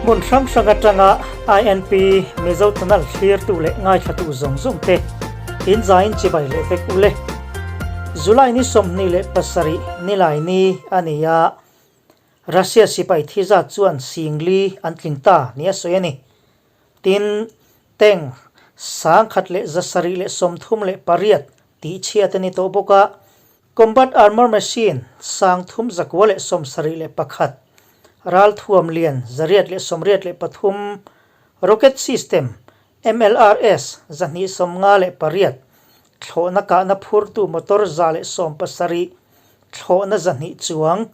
Hmun hrang hrang atanga INP Mizo Channel thlirtu leh ngaithlatu zawng zawng te in zain chibai leh vek ule. July ni 27 nilai ni a ni a, Russia sipai thi zat chuan singli an tling ta nia sawi a ni. Tin, tank 1138 tih chhiat a ni tawh bawk a, Combat Armor Machine 3971, Ralthuam lian 183, Rocket System MLRS 258, thlawhna kahna phurtu motor 170, thlawhna 200 chuang,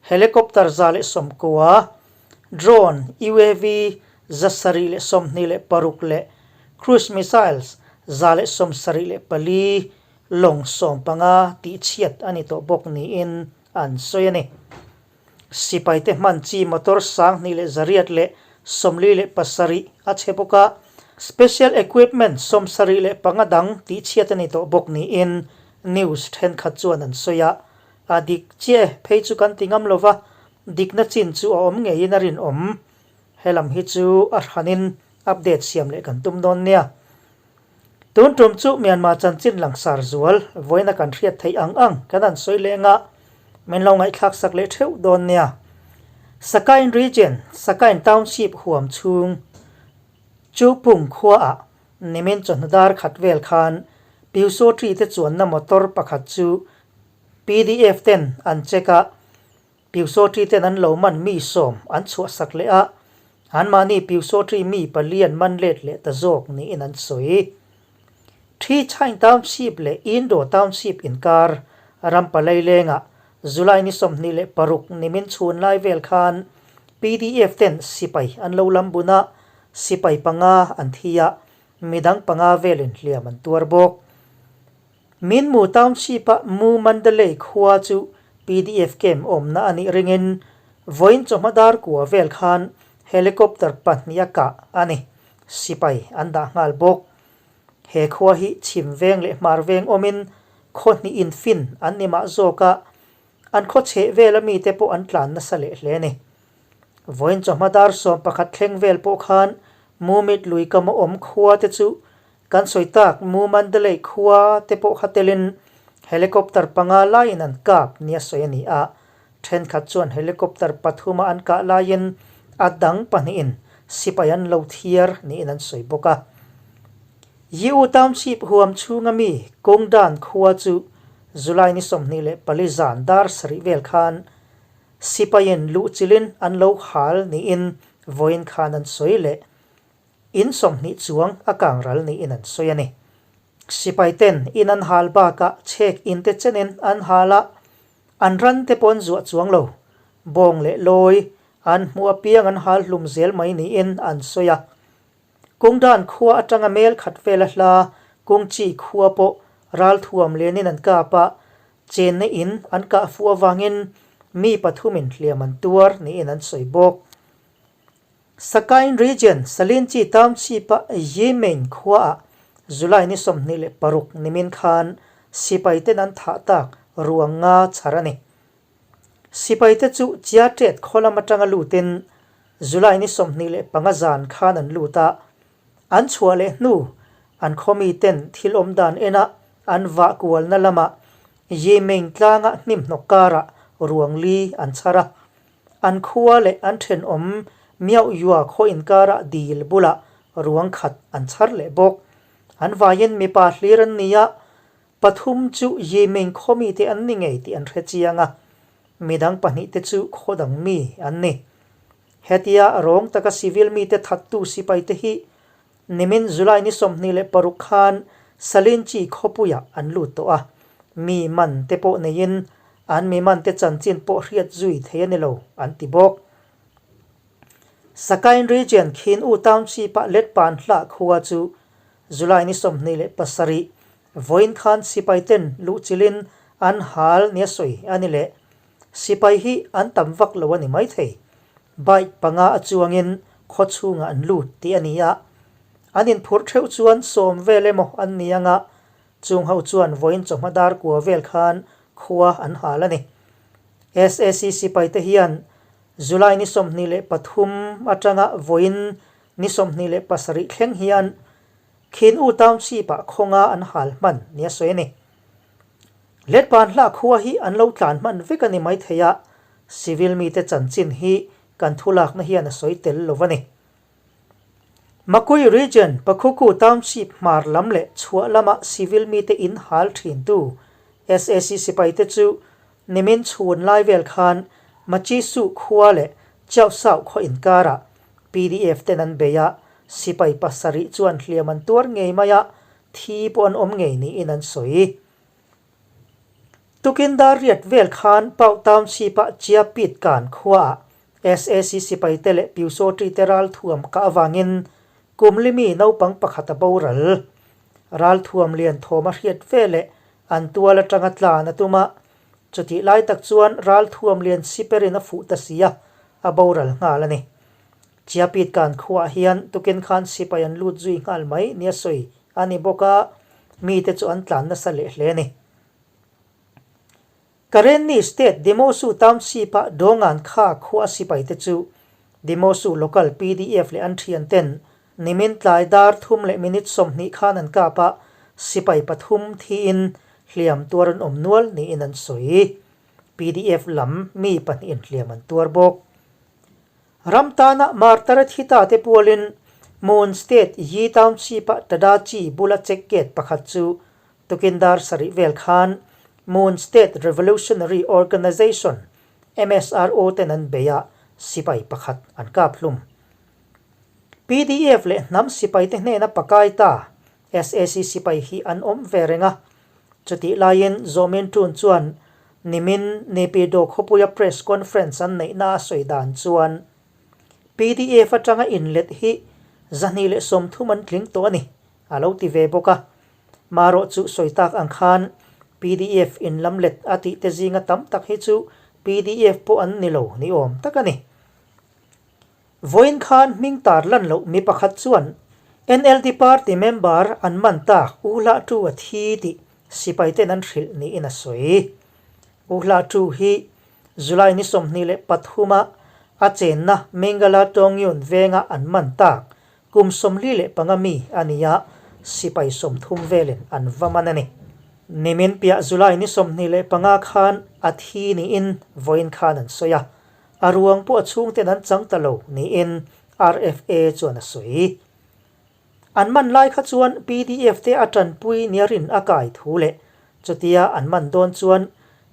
Helicopter 190, Drone, UAV, 726 leh Cruise Missiles 174 lawng 15 tih chhiat a ni tawh bawk niin an sawi a ni. Sipaite hman chi motor 2147 a chhe bawk a, special equipment 75 dang tih chhiat a ni tawh bawk niin news thenkhat chuan an sawi a. A dik chiah e, phei chu kan ti ngam lo va, dikna chin chu a awm ngeiin a rinawm. Helam hi chu a hranin update siam leh kan tum dawn nia. Tun tum chu Myanmar chanchin langsar zual vawiina kan hriat theih ang ang kan han sawi leng a, min lo ngaihthlak sak leh theuh dawn nia. Sakain Region, Sakain Township huam chhung chu pung khuaah nimin chawhnu dar khat vel khan Pyusawṭi te chuanna motor pakhat chu PDF ten an check a, Pyusawṭi ten an lo man mi 10 an chhuahsak leh a, anmahni Pyusawṭi mi pali an man let leh ta zawk niin an sawi. Thi Chain Township leh Indo Township inkar Rampalai lengah July ni 26 nimin chhun lai vel khan PDF ten sipai an lo lam bun a, sipai panga an thi a, midang panga velin hliam an tuar bawk. Minmu Township-a Mu Mandalay khua chu PDF camp awmna a nih ringin vawiin chawhma dar kua vel khan helicopter pahnih a kah a ni. Sipai an dah nghal bawk. He khua hi chhim veng leh hmar veng awmin khaw hnih infin an ni mah zawk a, an khaw chheh vela mite pawh an tlan nasa leh hle a ni. Vawiin chawhma dar 11 thleng vel pawh khan Mumit lui kam a awm khua te chu Kan sawi tak Mu Mandalay khua te pawh kha telin helicopter panga laiin an kap nia sawi a ni a, thenkhat chuan helicopter pathuma an kah laiin a dang pahnihin sipai an lo thiar niin an sawi bawk a. Yiu Township huam chhunga mi Kungdan khua chu July ni 24 zan dar sarih vel khan sipaiin luhchilhin an lo hal niin vawiin khan an sawi leh. In 20 chuang a kang ral niin an sawi a ni. Sipai ten in an hal bakah chhek in te chenin an hal a, an ran te pawh an zuah chuang lo. Bawng leh lawi an hmuh apiang an hal hlum zel mai niin an sawi a. Kungdan khua atanga mel khat vela hla Kungchi khua pawh ralthuam lenin an kap a, chenna in an kah fuh avangin mi pathumin hliam an tuar niin an sawi bawk. Sakain Region, Salinchi Township-a Yemen khuaah July ni 26 nimin khan sipaiten an thah tak ruang nga chhar a ni. Sipaite chu Chiatet khaw lam atanga lutin July ni 25 zan khan an lut a, an chhuah leh hnu an khaw miten thil awm dan ena an vah kualna lamah Yemen tlanga hnimhnawk karah ruang li an chhar a. An khua leh an thenawm Miaoyua khaw inkarah dil bulah ruang khat an chhar leh bawk. An vaiin mipa hlir an ni a, pathum chu Yiming khaw mite an ni ngei tih an hre chiang a, midang pahnihte chu khaw dang mi an ni. Hetia rawng taka civil mite thattu sipaite hi nimin July ni 26 khan Salinchi khawpuiah an lut tawh a, mi man te pawh neiin an mi man te chanchin pawh hriat zui thei a ni lo an ti bawk. Sakain Region Khin U Township-ah Letpan hlah khua chu July ni 27 vawiin khan sipai ten luhchilhin an hal nia sawi a ni leh. Sipai hi an tam vak lo a ni maithei. Bike panga a chuangin khaw chhungah an lut tih a ni a. An inphurh theuh chuan 10 vel emaw an ni anga chung ho chuan vawiin chawhma dar kua vel khan khua an hal a ni. SAC sipaite hian. July ni 23 atanga vawiin ni 27 thleng hian Khin U Township-ah khawnga an hal hman nia sawi a ni. Letpan hla khua hi an lo tlan hman vek a ni maithei a, civil mite chanchin hi kan thulakna hian a sawi tel lo a ni. Makui Region, Pakhuku Township hmar lam leh chhuah lama civil mite in hal thintu sac sipaite chu nimin chhun lai vel khan Machisu khua leh Chiausau khaw inkarah pdf ten an bei a, sipai pasarih chuan hliam an tuar ngei mai a, thi pawh an awm ngei niin an sawi. Tukin dar riat vel khan Pau Township-a Chiapit kan khuaah sac sipaite leh Pyusawṭi te ralthuam kah avangin kum limi naupang pakhat a boral. Ralthuam lian thawm a hriat ve leh an tual atanga tlan a tum a, chutih lai tak chuan ralthuam lian siperin a fuh ta si a, a boral nghal a ni. Chiapit kan khuaah hian tukin khan sipai an lut zui nghal mai nia sawi a ni bawk a, mite chu an tlan nasa leh hle a ni. Karenni State Demosu Township-a Dongan kha khua sipaite chu Demosu Local pdf leh an thianten nimin tlai dar thum leh minute 20 khan an kap a, sipai pathum thiin hliam tuar an awm nual niin an sawi. Pdf lam mi pahnihin hliam an tuar bawk. Ram tana Martara thi ta te pualin Mon State Yi Township-a Tadachi bula check gate pakhat chu Tukin dar sarih vel khan Mon State Revolutionary Organization, MSRO, ten an bei a, sipai pakhat an kap hlum. Pdf leh hnam sipaite hnena pakai ta sac sipai hi an awm ve reng a. Chutih laiin Zawmin Tun chuan nimin Naypyidaw khawpuia press conference an neihna a sawi dan chuan pdf atanga inlet hi 230 an tling tawh a ni a lo ti ve bawk a. Marawh chu sawi tak ang khan pdf in lam let a tih te zinga tam tak hi chu pdf pawh an ni lo ni awm tak a ni. Vawiin khan hming tar lan loh mi pakhat chuan NLD party member an man tak U Hlah Tu a thi tih sipai ten an hrilh niin a sawi. U Hlah Tu hi July ni 23 a a chenna Mengala Tawngyun venga an man tak Kum 45 mi a ni a, sipai 30 velin an va man a ni. Nimin piah July ni 25 khan a thi niin vawiin khan an sawi a, a ruang pawh a chhungten an chang ta lo niin RFA chuan a sawi. An man lai kha chuan pdf te a tanpui nia rin a kai thu leh chutia an man dawn chuan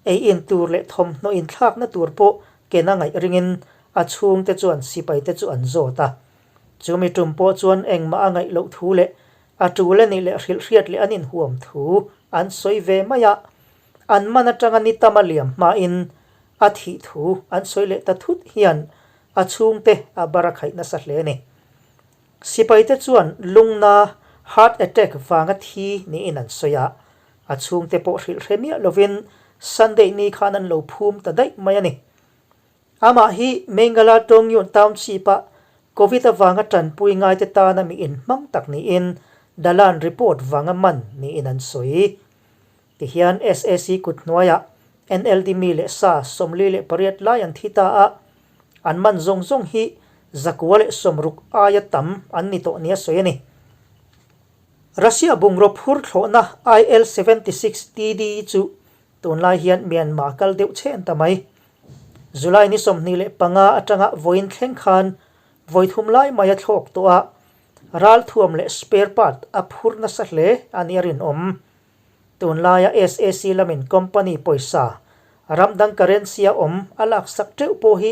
ei in tur leh thawmhnaw inthlakna tur pawh ken a ngaih ringin a chhungte chuan sipaite chu an zawt a. Chumi tum pawh chuan engmah a ngaih loh thu leh a tul a nih leh hrilhhriat leh an inhuam thu an sawi ve mai a, an man atanga ni tam a liam hmain a thih thu an sawi leh ta thut hian a chhungte a bar a khaih nasa hle a ni. Sipaite chuan lungna, heart attack, vanga thi niin an sawi a, a chhungte pawh hrilhhre miah lovin Sunday ni khan an lo phum ta daih mai a ni. Amah hi Mengala Tawngyun Township-a Covid avanga tanpui ngaite tana mi inhmang tak niin Dalan report vanga man niin an sawi. Tihian sac kut hnuaiah NLD mi leh sa 48 lai an thi ta a, an man zawng zawng hi 160 aia tam an ni tawh nia sawi a ni. Russia bungraw phur thlawhna IL-76 TD chu Tunlai hian Myanmar kal deuh chhen ta mai. July ni 25 atanga vawiin thleng khan vawi thum lai mai a thlawk tawh a, ralthuam leh spare part a phur nasa hle a nia rinawm. Tunlaia sac lamin company pawisa ramdang currency a awm a laksak teuh pawh hi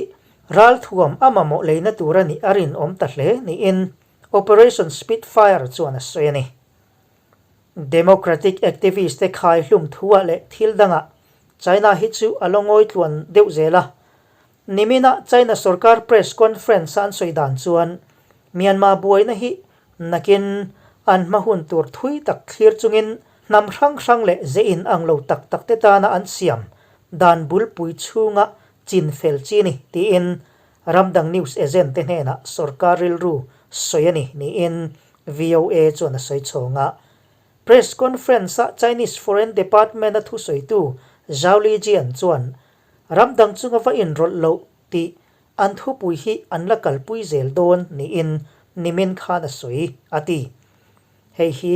ralthuam a mamawh leina tur a nih a rinawm ta hle niin Operation Spitfire chuan a sawi a ni. Democratic activist te khai hlum thuah leh thil dangah China hi chu a lo ngawi tluan deuh zel a. Nimina China sorkar press conference a an sawi dan chuan Myanmar buaina hi nakin an hma hun tur thui tak thlir chungin hnam hrang hrang leh ze in ang lo tak tak te tana an siam dan bulpui chhunga chin fel chi ni tiin ramdang news agent te hnenah sorkar rilru sawi a ni niin VOA chuan a sawi chhawng a. Press conference-a Chinese Foreign Department-a thusawitu Zhao Lijian chuan ram dang chunga va inrawlh loh tih an thupui hi an la kalpui zel dawn niin nimin khan a sawi, a ti. Hei hi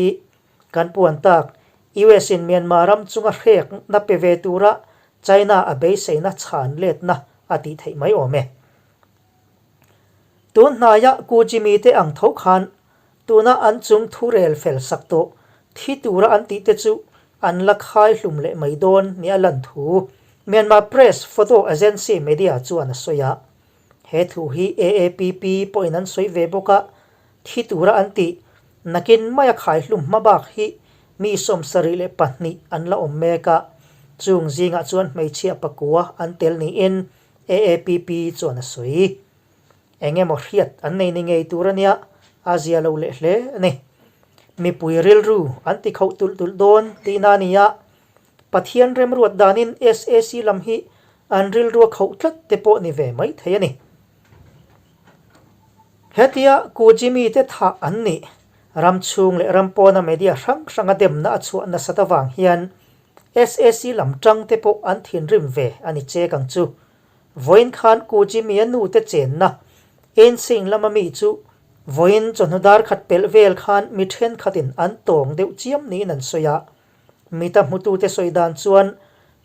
kan puan tak US in Myanmar ram chunga hrek na pe ve tura China a beiseina chhan letna a tih theih mai awm e. Tun hnaia Ku Jimmy te ang tho khan tuna an chung thu rel fel sak tawh thi tura an tih te chu an la khai hlum leh mai dawn nia lan thu Myanmar Press Photo Agency media chuan a sawi a. He thu hi AAPP pawhin an sawi ve bawk a, thi tura an tih nakin maia khai hlum hma bak hi mi 72 an la awm mek a, chung zingah chuan hmeichhia pakua an tel niin AAPP chuan a sawi. Eng emaw hriat an nei ni ngei tur a nia, a zia lo leh hle a ni. Mipui rilru an ti khauh tulh tulh dawn tihna a ni a, Pathian remruat danin SAC lam hi an rilru a khauh tlat te pawh ni ve mai thei a ni. Hetia Ku Jimmy te thah an nih, ram chhung leh ram pawna media hrang hranga demna a chhuah nasat avang hian SAC lam tang te pawh an thinrim ve a ni chek ang chu. Vawiin khan Ku Jimmy-a nu te chenna Ensing lama mi chu vawiin chawhnu dar khat pelh vel khan mi thenkhatin an tawng deuh chiam niin an sawi a. Mita hmutute sawi dan chuan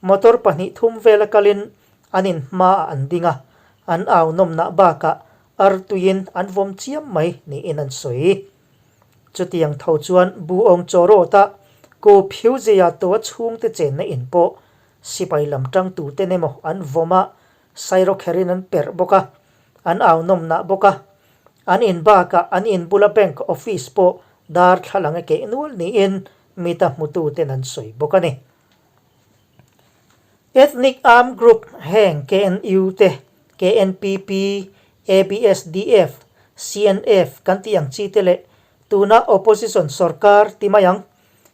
motor pahnih thum vela kalin an in hmaah an ding a, an au nawmnah bakah artuiin an vawm chiam mai niin an sawi. Chutiang tho chuan Bu Awng Chaw Rawta Ku Phiu Zeia Toa chhungte chenna in pawh sipai lam tangtuten emaw an vawm a, sairawkherin an perh bawk a, an au nawmnah bawk a. An in bakah an in bula bank office pawh darthlalang a keh nual niin mita hmututen an sawi bawk a ni. Ethnic Armed Group heng KNU te, KNPP, ABSDF, CNF kan tih ang chi te leh tuna opposition sorkar ti mai ang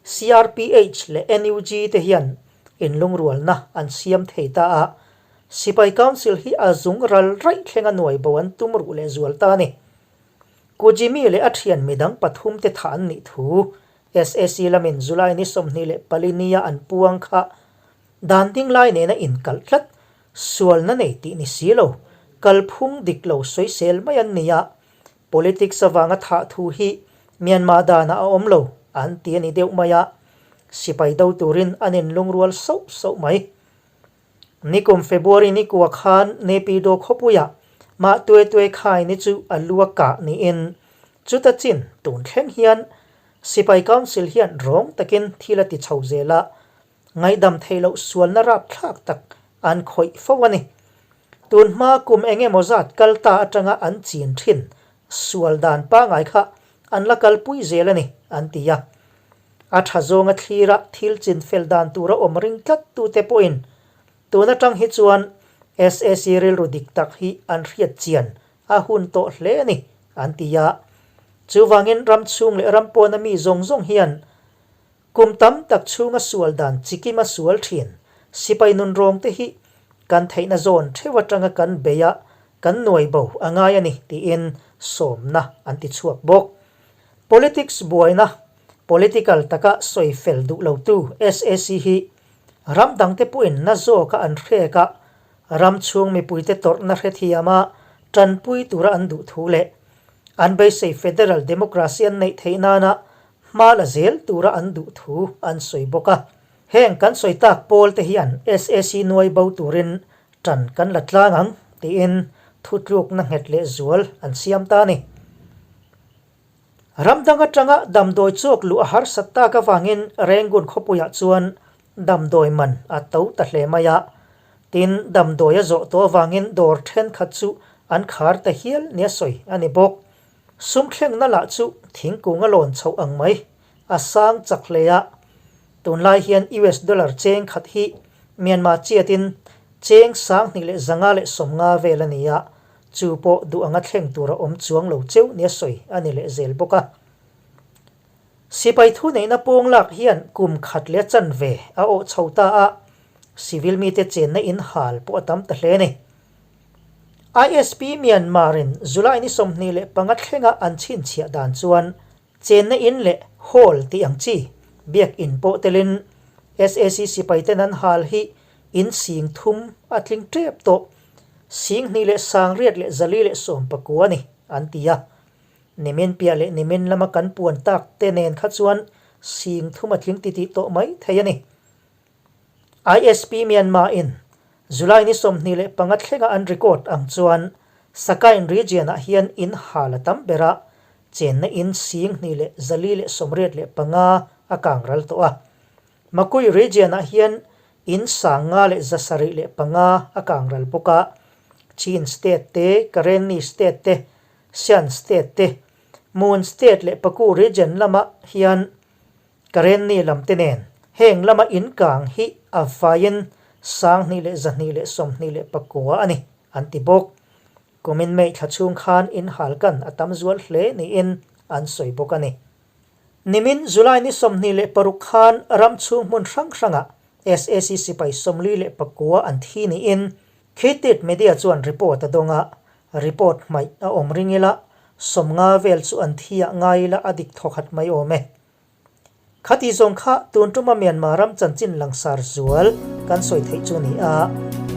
CRPH leh NUG te hian inlungrualna an siam thei ta a, Sipai Council hi a zung ral raih thlenga nuai bo an tum ruh leh zual ta a ni. Ku Jimmy leh a thian midang pathum te thah an nih thu SAC lamin July ni 24 nia an puang kha dan ding lai nena inkalh tlat sualna nei tih ni si lo, kalphung dik lo sawisel mai an ni a, politics avanga thah thu hi Myanmar danah a awm lo an ti a ni deuh mai a, sipai do turin an inlungrual sauh sauh mai. Nikum February ni kua khan Naypyidaw khawpuiah mah tue tue khai ni chu a lu a kah niin chuta chin tun thleng hian Sipai Council hian rawng takin thil a ti chho zel a, ngaihdam theih loh sualna rapthlak tak an khawih fo a ni. Tun hma kum eng emaw zat kal ta atanga an chin thin sual dan pangai kha an la kalpui zel a ni, an ti a. A tha zawnga thlira thil chin fel dan tura awm ring tlat tute pawhin tun atang hi chuan SAC rilru dik tak hi an hriat chian a hun tawh hle a ni, an ti a. Chuvangin ram chhung leh ram pawna mi zawng zawng hian kum tam tak chhunga sual dan chikima sual thin sipai nunrawng te hi kan theihna zawn theuh atanga kan bei a, kan nuai bo a ngai a ni tiin sawmna an ti chhuak bawk. Politics buaina, political taka sawi fel duh lotu SAC hi ram dangte pawhin na zawka an hrek a, ram chhung mipuite tawrhna hrethiama tanpui tura an duh thu leh an beisei federal democracy an neih theih nana hma la zel tura an duh thu an sawi bawk a. Heng kan sawi tak pawl te hian SAC nuai bo turin tan kan la tlang ang tiin thutlukna nghet leh zual an siam ta a ni. Ram dang atanga damdawi chawk luh a harsat tak avangin Rangoon khawpuiah chuan damdawi man a to ta hle mai a. Tin, damdawi a zawh tawh avangin dawr thenkhat chu an khar ta hial nia sawi a ni bawk. Sum thlengna lah chu thingkung a lawn chhoh ang mai, a sang chak hle a. Tunlai hian US dollar cheng khat hi Myanmar chiatin cheng 2550 vel a ni a, Chu pawh duh anga thleng tur a awm chuang lo cheu nia sawi a ni leh zel bawk a. Sipai thu neihna pawng lak hian kum khat leh a chanve a awh chho ta a, civil mite chenna in hal pawh a tam ta hle a ni. ISP Myanmar-in July ni 25 thlenga an chhinchhiah dan chuan chenna in leh hall tih ang chi biak in pawh telin SAC sipaiten an hal hi in sing thum a tling tep tawh. Singhnih leh Sangriat leh Zali leh Sawmpakua a ni, an ti a. Nimin piah leh nimin lama kan puan tak te nen kha chuan sing thum a tling titih tawh mai thei a ni. ISP Myanmar in July ni 25 thlenga an record ang chuan Sakain region ah hian in hal a tam ber a, chenna in 2185 a kang ral tawh a. Makui region ah hian in 5175 a kang ral bawk a, Chin state te, Karenni state te, Shan state te, Mon state leh Paku region lamah hian Karenni lam te nen heng lama in kang hi a vaiin 2224 a ni, an ti bawk. Kumin May thla chhung khan in hal kan a tam zual hle niin an sawi bawk a ni. Nimin July ni 26 khan ram chhung hmun hrang hrangah sac sipai 49 an thi niin Khitit Media chuan report a dawng a, report hmaih a awm ring ila, 50 vel chu an thi ah ngai ila a dik thawkhat mai awm e. Khati zawng kha tun tuma Myanmar ram chanchin langsar zual kan sawi theih chu ni a,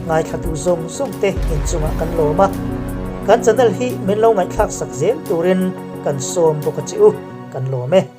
ngaithlatu zawng zawng te inchungah kan lawm a, kan channel hi min lo ngaihthlak sak zel turin kan sawm bawk a che u, kan lawm e.